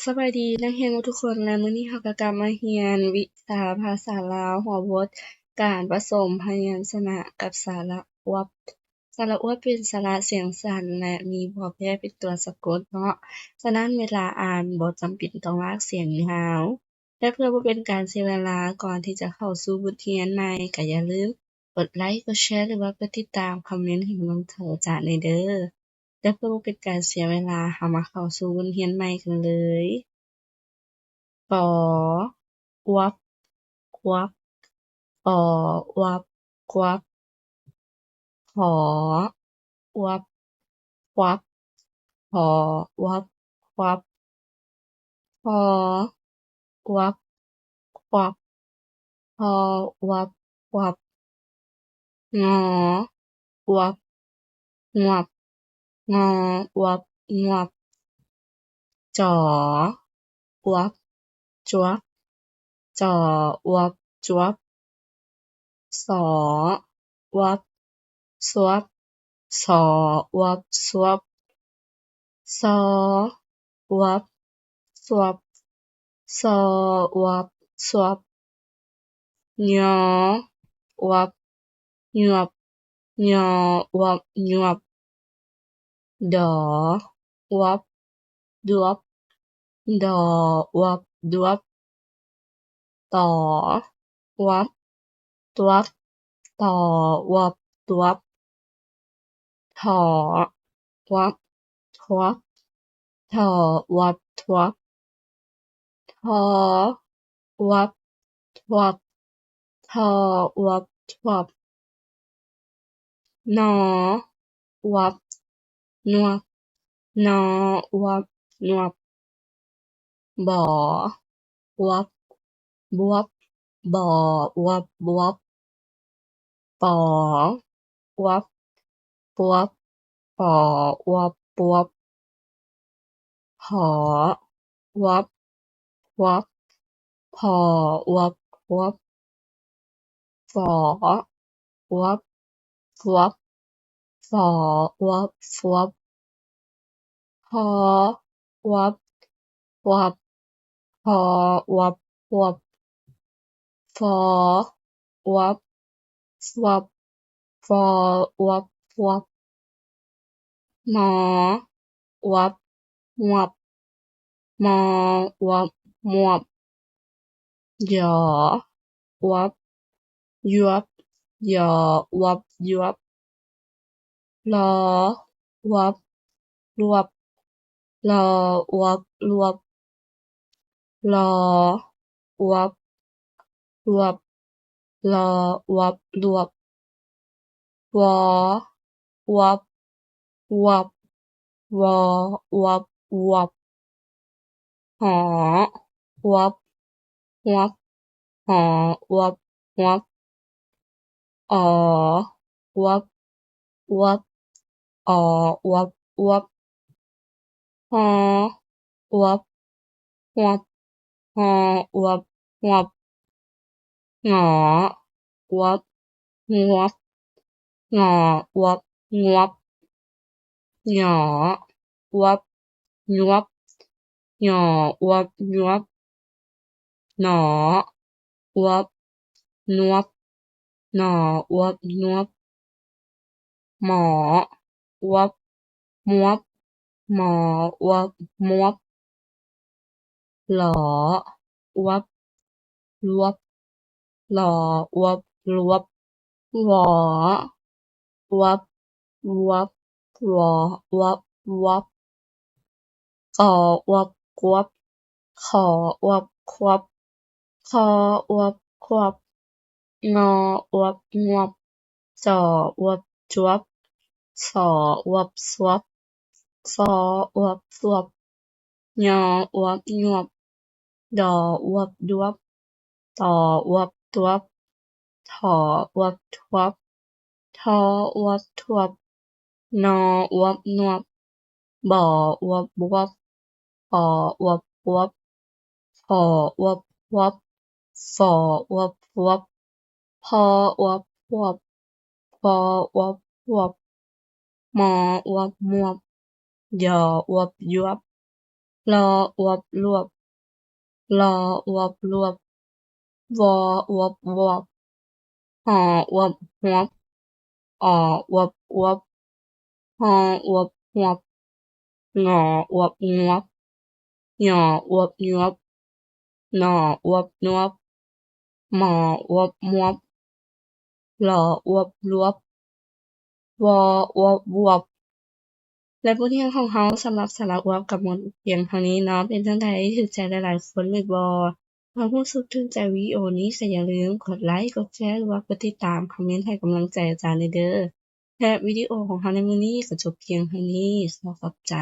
ສະບາຍດີນັກຮຽນທຸກຄົນ ແລະ ມື້ນີ້ເຮົາກໍກັບມາຮຽນວິຊາພາສາລາວ ຫົວບົດການປະສົມພະຍັນຊະນະກັບສະຫຼະອວບ. ສະຫຼະອວບເປັນສະຫຼະສຽງສັ້ນ ແລະ ມີບໍ່ແປເປັນຕົວສະກົດເນາະ, ສະນັ້ນເວລາອ່ານບໍ່ຈຳເປັນຕ້ອງລາກສຽງຍາວ. ແລະ ເພື່ອບໍ່ເປັນການເສຍເວລາ, ກ່ອນທີ່ຈະເຂົ້າສູ່ບົດຮຽນໃໝ່ ກໍຢ່າລືມກົດໄລ, ກົດແຊ ຫຼືວ່າກົດຕິດຕາມ, ຄອມເມັນໃຫ້ກຳລັງໃຈອາຈານແດ່ເດີ້. ແລະ ເພື່ອບໍ່ເປັນການເສຍເວລາ, ເຮົາມາເຂົ້າສູ່ບົດຮຽນໃໝ່ກັນເລີຍ. ກ ອວບ ຄວບ ກ ອວບ ຄວບ ຂ ອວບ ຄວັບ ຂ ອວບ ຄວັບ ຄ ອວບ ຄວັບ ຂ ອວບ ຄວັບ ງ ອວບ ງວບ ງ ອວບ ງວບ ຈ ອວບ ຈວບ ຈ ອວບ ຈວບ ສ ອວບ ສວບ ສ ອວບ ສວບ ຊ ອວບ ສວບ ຊ ອວບ ສວບ ຍ ອວບ ຍວບ ຍ ອວບ ຍວບ ດ ອວບ ດວບ ດ ອວບ ດວບ ຕ ອວບ ຕວບ ຕ ອວບ ຕວບ ຖ ອວບ ຖວບ ຖ ອວບ ຖວບ ຖ ອວບ ຖວບ ຖ ອວບ ຖວບ ນ ອວບ ນວບ ນ ອວບ ນວບ ບ ອວບ ບວບ ບ ອວບ ບວບ ປ ອວບ ປວບ ປ ອວບ ປວບ ຜ ອວບ ພວບ ຜ ອວບ ພວບ ຝ ອວບ ຟວບ ຝ ອວບ ຟວບ ຫ ອວບ ຫວບ ຫ ອວບ ຫວບ ຟ ອວບ ຟວບ ຟ ອວບ ຟວບ ມ ອວບ ຫວບ ມ ອວບ ຫວບ ຢ ອວບ ຢວບ ຢ ອວບ ຢວບ ຫຼ ອວບ ຫຼວບ ຫຼ ອວບ ຫຼວບ ຫຼ ອວບ ຫຼວບ ຫຼ ອວບ ຫຼວບ ວ ອວບ ຫວບ ວ ອວບ ຫວບ ຫ ອວບ ຫວບ ຫ ອວບ ຫວບ ອ ອວບ ອວບ ອ ອວບ ອວບ ຫ ອວບ ຫວບ ຫ ອວບ ຫວບ ງ ອວບ ງວບ ງ ອວບ ງວບ ຍ ອວບ ຍວບ ຍ ອວບ ຍວບ ນ ອວບ ນວບ ນ ອວບ ນວບ ມ ອວບ ມວບ ມ ອວບ ມວບ ຫຼ ອວບ ຫຼວບ ຫຼ ອວບ ຫຼວບ ວ ອວບ ວບ ວ ອວບ ວບ ກ ອວບ ກວບ ຂ ອວບ ຂວບ ຄ ອວບ ຂວບ ງ ອວບ ງວບ ຈ ອວບ ຈວບ ສ ອວບ ສວບ ຊ ອວບ ສວບ ຍ ອວບ ຍວບ ດ ອວບ ດວບ ຕ ອວບ ຕວບ ຖ ອວບ ຖວບ ທ ອວບ ຖວບ ນ ອວບ ນວບ ບ ອວບ ບວບ ປ ອວບ ປວບ ຜ ອວບ ພວບ ຝ ອວບ ຟວບ ພ ອວບ ພວບ ຟ ອວບ ຟວບ ມ ອວບ ມວບ ຢ ອວບ ຢວບ ລໍອວບລວບ ລໍອວບລວບ ວໍອວບວອບ ຫໍອວບຮວບ ອໍອວບອວບ ຮໍອວບຮວບ ງໍອວບງວບ ຫຍໍອວບຫຍວບ ໜໍອວບໜວບ ໝໍອວບມວບ ຫຼໍອວບລວບ ວໍອວບວວບ. ແລະ ບົດຮຽນຂອງເຮົາສຳລັບສະຫຼະອວບກໍໝົດພຽງເທົ່ານີ້ເນາະ. ເປັນຈັ່ງໃດ? ຖືກໃຈຫຼາຍໆຄົນຫຼືບໍ່? ຖ້າຮູ້ສຶກຖືກໃຈວິດີໂອນີ້ ກໍຢ່າລືມກົດໄລ, ກົດແຊ ຫຼືວ່າກົດຕິດຕາມ, ຄອມເມັນໃຫ້ກຳລັງໃຈອາຈານແດ່ເດີ້. ແລະ ວິດີໂອຂອງເຮົາໃນມື້ນີ້ກໍຈົບພຽງເທົ່ານີ້. ຂໍຂອບໃຈ.